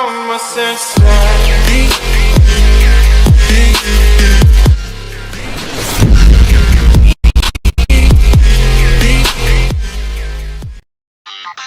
My senses.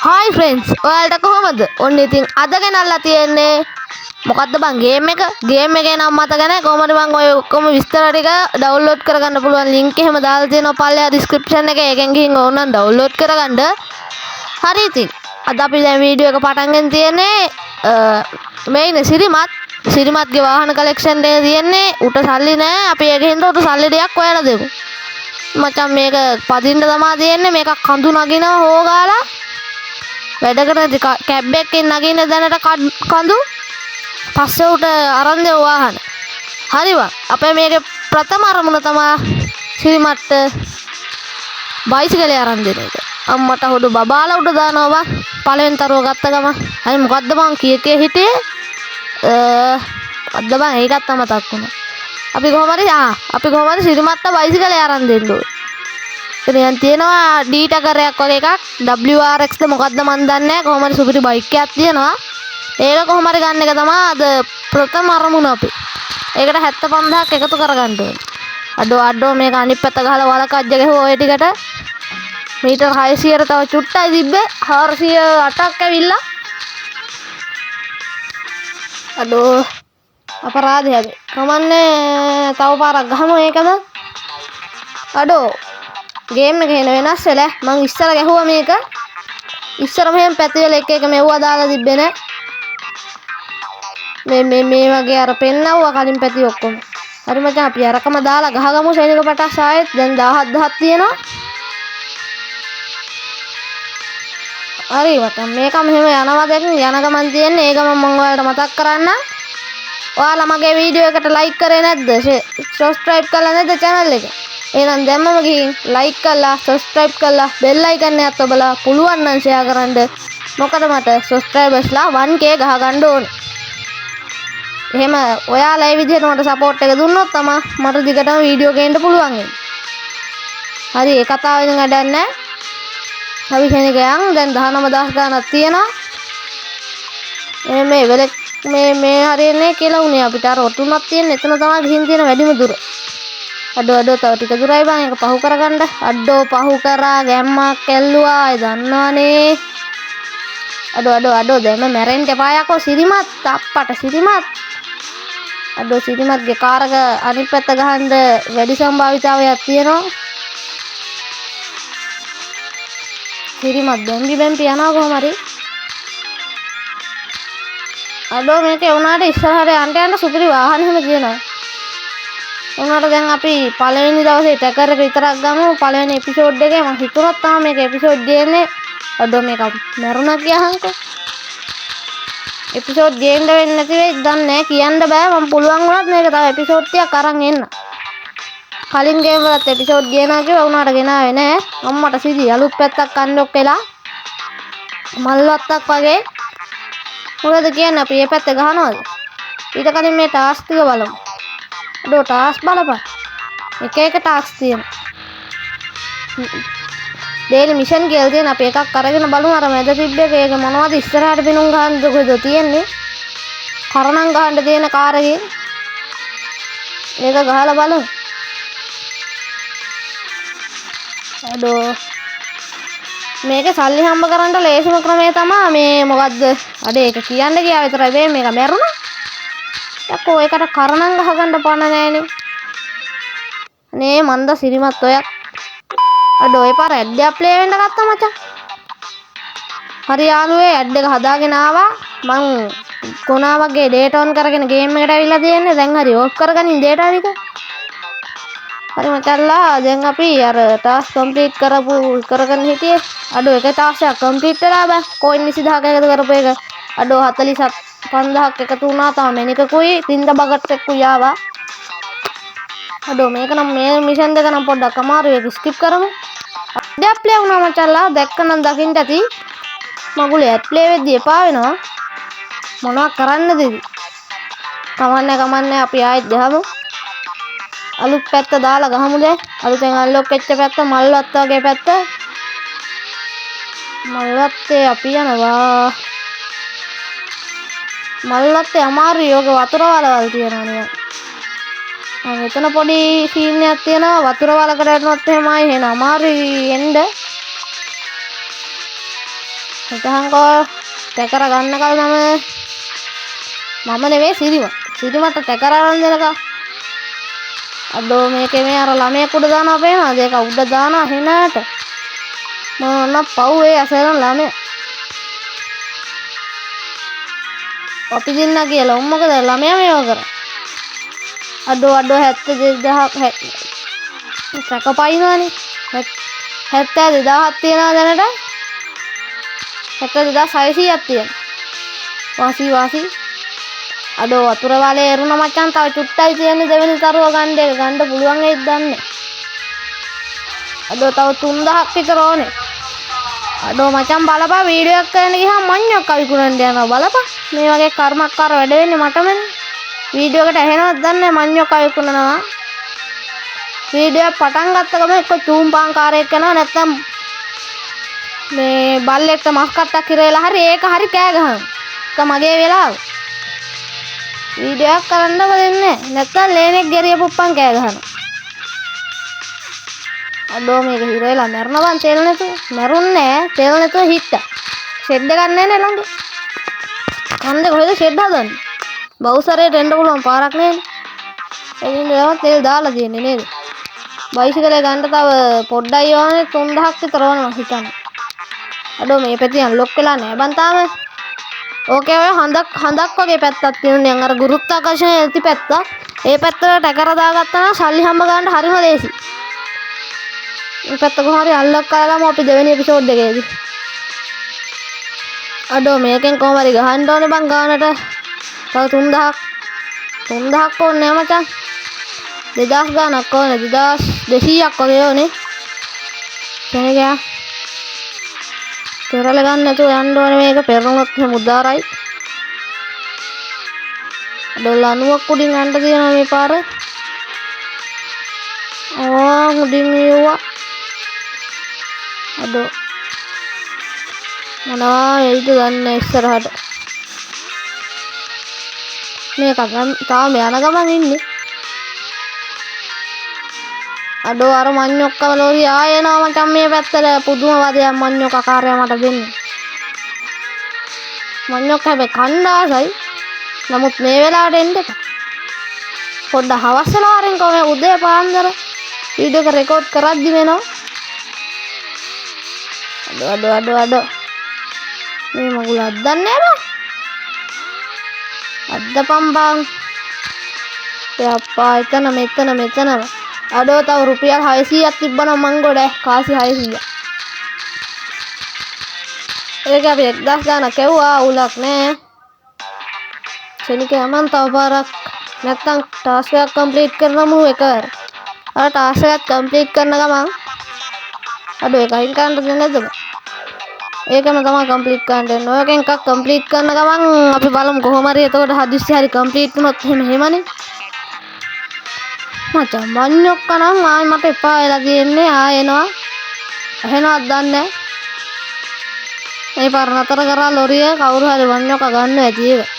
Hi friends, ඔයාලට කොහොමද? ඔන්න ඉතින් අද ගෙනල්ලා තියෙන්නේ මොකද්ද බං ගේම් එක? ගේම් එකේ නම මතක නැහැ. කොහොමද බං ඔය ඔක්කොම විස්තර ටික ඩවුන්ලෝඩ් කරගන්න පුළුවන් ලින්ක් එහෙම දාලා තියෙනවා පල්ලෙහා ඩිස්ක්‍රිප්ෂන් එකේ. ඒකෙන් ගිහින් ඕනනම් ඩවුන්ලෝඩ් කරගන්න. හරි, ඉතින් අද අපි දැන් වීඩියෝ එක පටන් ගෙන තියෙන්නේ මේ ඉන්නේ සිරිමත්. සිරිමත්ගේ වාහන කලෙක්ෂන් එක තියෙන්නේ. උට සල්ලි නෑ. අපි ඒක හින්දා උට සල්ලි ටිකක් හොයලා දෙමු. මචං, මේක පදින්න තමා තියෙන්නේ. මේක කඳු නගිනවා හොගාලා වැඩ කරන කැබ් එකකින් නගින්න දැනට කඳු පස්සේ උට අරන් දෙව වාහන. හරි බං. අපේ මේකේ ප්‍රථම අරමුණ තමා සිරිමත්ට බයිසිකලේ අරන් දෙන එක. අම්මට හොඩු බබාලා උඩ දානවා බං. පළවෙනි තරුව ගත්ත ගමන්. හරි, මොකද්ද බං කිය කිය හිටියේ? මොකද්ද බං, ඒකත් අමතක් වුණා. අපි කොහොම හරි සිරිමත්ට බයිසිකලේ අරන් දෙන්න ඕනේ. එතන යන් තියෙනවා ඩී ටකරයක් වගේ එකක්, WRX ද මොකද්ද මන් දන්නේ නැහැ. කොහොම හරි සුපිරි බයික් එකක් තියෙනවා. ඒක කොහොම හරි ගන්න එක තමයි අද ප්‍රථම අරමුණ අපේ. ඒකට 75,000ක් එකතු කරගන්න ඕනේ. අඩෝ අඩෝ, මේක අනිත් පැත්ත ගහලා වලකජ්ජ ගැහුවා ඔය ටිකට. මීටර් 600ට තව චුට්ටයි තිබ්බේ. 408ක් ඇවිල්ලා. අඩෝ, අපරාධය හැබැයි. කමන්නේ, තව පාරක් ගහමු ඒකද. අඩෝ, ගේම් එක එන වෙනස් වෙලා. මං ඉස්සර ගැහුවා මේක. ඉස්සර මෙහෙම පැතිවල එක එක මෙව්වා දාලා තිබ්බේ නෑ. මේ මේ මේ වගේ අර පෙන්නවුවා කලින් පැති ඔක්කොම. හරි මචං, අපි අරකම දාලා ගහගමු සෛනික පටස් ආයෙත්. දැන් 17,000ක් තියෙනවා. හරි මචං, මේක මෙහෙම යනවා. දැන් යන ගමන් තියෙන්නේ. ඒ ගමන් මං ඔයාලට මතක් කරන්න. ඔයාලා මගේ වීඩියෝ එකට ලයික් කරේ නැද්ද? සබ්ස්ක්‍රයිබ් කරලා නැද්ද චැනල් එක? එහෙනම් දැම්මම ගිහින් ලයික් කරලා, සබ්ස්ක්‍රයිබ් කරලා, බෙල් අයිකන් එකත් ඔබලා පුළුවන් නම් ෂෙයා කරන්න. මොකද මට සබ්ස්ක්‍රයිබර්ස්ලා 1K ගහ ගන්න ඕනේ. එහෙම ඔයාලා ඒ විදිහට මට සපෝට් එක දුන්නොත් තමයි මට දිගටම වීඩියෝ ගේන්න පුළුවන් වෙන්නේ. හරි, ඒ කතාව ඉතින් වැඩක් නැහැ. අපි ක්ෂණික යන්. දැන් 19,000 ගාණක් තියෙනවා. මේ මේ වෙලෙක් මේ මේ හරියන්නේ කියලා උනේ අපිට අර ඔටුනක් තියෙන එතන තමයි ගිහින් තියෙන වැඩිම දුර. අඩෝ අඩෝ, තව ටික දුරයි බං ඒක පහු කරගන්න. අඩෝ, පහු කරා, ගැම්මක් ඇල්ලුවා. ඒ දන්නවනේ. අඩෝ අඩෝ අඩෝ, දැන් මැරෙන්න එපා යකෝ සිරිමත්. අප්පට සිරිමත්. අඩෝ, සිරිමත්ගේ කාර් එක අනිත් පැත්ත ගහන්න වැඩි සම්භාවිතාවයක් තියෙනවා. සිරිමත් බැම්බි බැම්බි යනවා කොහොම හරි. අඩෝ, මේක ඒ වුණාට ඉස්සරහට යන්න යන්න සුපිරි වාහන එහෙම තියෙනවා. ඒ වුණාට දැන් අපි පළවෙනි දවසේ ටැකර් එක විතරක් ගමු. පළවෙනි එපිසෝඩ් එකේ මං හිතුණා තාම මේක එපිසෝඩ් ගේන්නේ. අඩෝ, මේක මැරුණා කියහන්කෝ. එපිසෝඩ් ගේන්න වෙන්නේ නැති වෙයි දන්නේ නැහැ, කියන්න බෑ. මං පුළුවන් වුණත් මේක තව එපිසෝඩ් ටිකක් අරන් එන්න. කලින් ගේම් වලත් එපිසෝඩ් ගේනවා කිව්වා, වුණාට ගෙනාවේ නෑ. අම්මට සිදි අලුත් පැත්තක් අන්ලොක් වෙලා මල් වත්තක් වගේ. මොකද කියන්නේ, අපි මේ පැත්ත ගහනවද? ඊට කලින් මේ ටාස්ක් ටික බලමු. අඩෝ, ටාස්ක් බලපන්. එක එක ටාස්ක් තියෙනවා. ඩේලි මිෂන් කියලා තියෙන. අපි එකක් අරගෙන බලමු. අර මැද තිබ්බ එක, ඒක මොනවද? ඉස්සරහට පිනුම් ගහන්නද කොහෙද තියෙන්නේ? කරණම් ගහන්න තියෙන කාර් එකේ. ඒක ගහලා බලමු. අඩෝ, මේක සල්ලි හම්බ කරන්න ලේසිම ක්‍රමය තමා මේ මොකද්ද? අඩේ, ඒක කියන්න ගියා විතරයි මේ මේක මැරුණා. යකෝ, ඒකට කරණම් ගහගන්න පණ නෑනේ. අනේ මන්ද සිරිමත් ඔයත්. අඩෝ, ඒ පාර ඇඩ් එකක් ප්ලේ වෙන්න ගත්තා මචං. හරි යාළුවේ, ඇඩ් එක හදාගෙන ආවා. මං කොනා වගේ ඩේටා ඔන් කරගෙන ගේම් එකට ඇවිල්ලා තියෙන්නේ. දැන් හරි, ඔෆ් කරගනින් ඩේටා ටික. හරි මචල්ලා, දැන් අපි අර ටාස්ක් කම්ප්ලීට් කරපු කරගෙන හිටියේ. අඩෝ, එක ටාස්ක් එකක් කම්ප්ලීට් වෙලා බං. කොයින් 20,000ක් එකතු කරපු එක. අඩෝ, 45,000ක් එකතු වුණා. තව මැණිකකුයි තින්ද බගට් එකකුයි ආවා. අඩෝ, මේක නම් මේ මිෂන් දෙක නම් පොඩ්ඩක් අමාරුයි. ඒක ස්කිප් කරමු. ඇඩ් ප්ලේ වුණා මචල්ලා. දැක්කනම් දකින්න ඇති. මගුලේ ඇඩ් ප්ලේ වෙද්දි එපා වෙනවා. මොනවා කරන්නද ඉතින්? කමන්නේ කමන්නේ, අපි ආයෙත් ගහමු. අලුත් පැත්ත දාලා ගහමු දැන්. අලුතෙන් අන්ලොක් වෙච්ච පැත්ත, මල් වත්ත වගේ පැත්ත. මල් වත්තේ අපි යනවා. මල්වත්තේ අමාරුයි. ඔගේ වතුර වලවල් තියෙනවා නිකන්. ආ මෙතන පොඩි සීන් එකක් තියෙනවා. වතුර වලකට වැටුනොත් එහෙම ආයි එහෙන අමාරුයි එන්න. හිටහන්කෝ ටැකර ගන්නකල් මම නෙවෙයි සිරිම. සිරිමට ටැකර අරන් දෙනකම්. අඩෝ මේකේ මේ අර ළමයෙක් උඩ දානවා පේනවද? ඒක උඩ දානවා හෙනට. මොන පව් ඒ අසරණ ළමයා. අපි දෙන්න කියලා උන් මොකද ළමයා මේව කරා. අඩෝ අඩෝ 72000ක් සැක පයින්නවනේ. 72000ක් තියෙනවා දැනට. 72600ක් තියෙනවා. වාසි වාසි. අඩෝ වතුර වලේ එරුණ මචං තව චුට්ටයි තියෙන්නේ දෙවෙනි තරුව ගන්න එක ගන්න පුළුවන් වෙයිද දන්නේ. අඩෝ තව 3000ක් විතර ඕනේ. අඩෝ මචං බලපන් වීඩියෝ එකක් කරන්න ගියාම මඤ්ඤොක්ක විකුණන්න යනවා බලපන්. මේ වගේ කර්මක්කාර වැඩ වෙන්නේ මටමනේ. වීඩියෝ එකට ඇහෙනවද දන්නේ මඤ්ඤොක්ක විකුණනවා. වීඩියෝ එක පටන් ගත්ත ගමන් එක්ක චූම්පාන් කාරයෙක් යනවා නැත්නම් මේ බල්ලෙක්ට මස් කට්ටක් හිර වෙලා හරි ඒක හරි කෑ ගහනවා. ඒක මගේ වෙලාව. වීඩියෝ එකක් කරන්නම දෙන්නේ නැහැ. නැත්නම් ලේනෙක් ගෙරිය පුප්පන් කෑ ගහනවා. අඩෝ මේක හිර වෙලා මැරුණා බං තෙල් නැතුව. මැරුන්නේ නෑ තෙල් නැතුව හිට්ටා. ෂෙඩ් එකක් නෑනේ ළඟ. කන්දේ කොහෙද ෂෙඩ් හදන්නේ? බවුසරේට එන්න පුළුවන් පාරක් නෑනේ. ඒ හින්දා තමයි තෙල් දාලා තියෙන්නේ නේද? බයිසිකලේ ගන්න තව පොඩ්ඩයි ඕනේ 3000ක් විතර ඕනේ මං හිතන්නේ. අඩෝ මේ පැත්තේ අන්ලොක් වෙලා නෑ බං තාම. ඕකේ ඔය හඳක් හඳක් වගේ පැත්තක් තියෙනවා නිකන් අර ගුරුත්වාකර්ෂණය නැති පැත්තක්. ඒ පැත්තට ටැකර දාගත්තා නම් සල්ලි හම්බ ගන්න හරිම ලේසි. මේ පැත්ත කොහොම හරි අන්ලොක් කරගමු අපි දෙවෙනි එපිසෝඩ් එකේදී. අඩෝ මේකෙන් කොහොම හරි ගහන්න ඕනේ බං ගානට. තව 3000ක් 3000ක් ඕනේ නෑ මචං. 2000 ගානක් ඕනේ 2200ක් වගේ ඕනේ. කෙනෙක් පෙරල ගන්න නැතුව යන්න ඕනේ මේක පෙරළුනොත් එහෙම උදාරයි. අඩෝ ලණුවක් උඩින් යන්න තියෙනවා මේ පාර. ආ උඩින් යුවා. අඩෝ මොනවා වෙයිද දන්නේ ඉස්සරහට. මේක තාම යන ගමන් ඉන්නේ. අඩෝ අර මඤ්ඤොක්කම ලෝරිය ආයෙ එනවා මචං මේ පැත්තට. පුදුම වදයක් මඤ්ඤොක්ක කාර්යය මට දෙන්නේ. මඤ්ඤොක්ක හැබැයි කන්න ආසයි. නමුත් මේ වෙලාවට එන්න එපා. පොඩ්ඩක් හවස් වෙලා වරෙන් කොහේ උදේ පාන්දර වීඩියෝ එක රෙකෝඩ් කරද්දි වෙනවා. අඩෝ අඩෝ අඩෝ අඩෝ මේ මගුල අද්දන්නේ නෑ බං. අද්දපම් බං. ඒ අප්පා එතන මෙතන මෙතනම. අඩෝ තව රුපියල් 600ක් තිබ්බනම් මං ගොඩ කාසි 600. ඒක අපි 1000 ගානක් ඇව්වා අවුලක් නෑ. ක්ෂණික යමන් තව පාරක් නැත්තම් ටාස්ක් එකක් කම්ප්ලීට් කරනමු එකවර. අර ටාස්ක් එකක් කම්ප්ලීට් කරන ගමන් අඩෝ ඒක අයින් කරන්න දෙන්නේ නැද්ද බං? ඒකම තමයි කම්ප්ලීට් කරන්න දෙන්නේ. ඔයකෙන් එකක් කම්ප්ලීට් කරන ගමන් අපි බලමු කොහොම හරි එතකොට හදිස්සි හරි කම්ප්ලීට් වුණොත් එහෙම එහෙමනේ. මචං මඤ්ඤොක්ක නම් ආයි මට එපා වෙලා තියෙන්නේ. ආයෙ එනවා. ඇහෙනවද දන්නේ නැහැ. මේ පාර නතර කරා ලොරිය කවුරු හරි මඤ්ඤොක්ක ගන්න ඇති ඒක.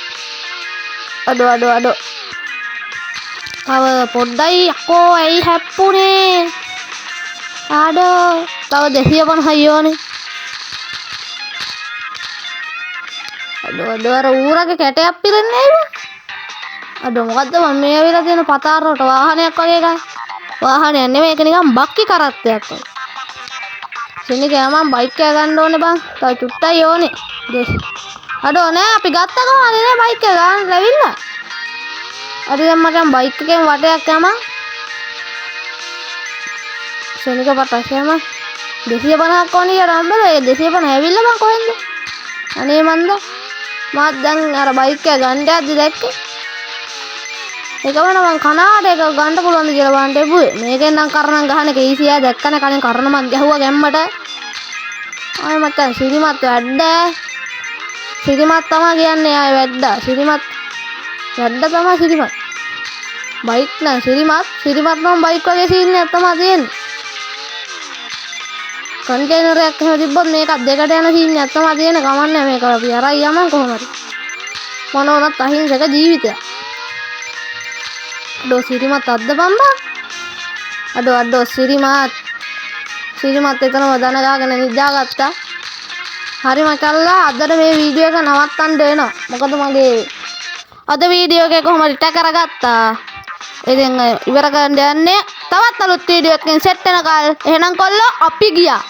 අඩෝ අඩෝ අඩෝ තව පොඩ්ඩයි අකෝ ඇයි හැප්පුනේ. අඩෝ තව 250යි ඕනේ. අඩෝ අඩෝ අර ඌරගේ කැටයක් පිරෙන්නේ නේද? අඩෝ මොකද්ද මම මේ ඇවිල්ලා තියෙන පතාරට වාහනයක් වගේ එකක්. වාහනයක් නෙමෙයි ඒක නිකන් බක්කි කරත්තයක් වගේ. ක්ෂණික යමන් බයික් එක ගන්න ඕනේ බං. තව චුට්ටයි ඕනේ. අඩෝ නෑ අපි ගත්ත ගමන් නේ බයික් එක ගන්න ලැබිලා. හරි දැන් මචං බයික් එකෙන් වටයක් යමන්. ක්ෂණික පටස් යමන්. 250ක් ඕනේ කියලා හම්බෙලා ඒ 250 ඇවිල්ලා බං කොහෙන්ද? අනේ මන්ද මාත් දැන් අර බයික් එක ගන්න යද්දි දැක්කේ. ඒකම නම් මං කනාට ඒක ගන්න පුළුවන්ද කියලා බලන්න එපුවේ. මේකෙන් නම් කරණම් ගහන එක ඊසි ආ දැක්කනේ කලින් කරණමක් ගැහුවා ගැම්මට. ආයෙ මචං සිරිමත් වැඩ. සිරිමත් තමයි කියන්නේ ආයෙ වැඩ. සිරිමත් වැඩ තමයි සිරිමත්. බයික් නම් සිරිමත් සිරිමත් නම් බයික් වගේ සීන් එකක් තමයි තියෙන්නේ. කන්ටේනර් එකක් එහෙම තිබ්බොත් මේකත් දෙකට යන සීන් එකක් තමයි තියෙන්නේ. කමන්නේ මේක අපි අරයි යමන් කොහොම හරි. මොන වුණත් අහිංසක ජීවිතයක්. අඩෝ සිරිමත් අද්ද බම්බා. අඩෝ අඩෝ සිරිමත් සිරිමත් එතනම දන ගාගෙන නිදාගත්තා. හරි මකල්ලා, අදට මේ වීඩියෝ එක නවත්තන්න වෙනවා. මොකද මගේ අද වීඩියෝ එක කොහොම හරි කරගත්තා. ඉතින් ඉවර කරන්න යන්නේ. තවත් අලුත් වීඩියෝ එකකින් සෙට් වෙනකල් එහෙනම් කොල්ලෝ, අපි ගියා.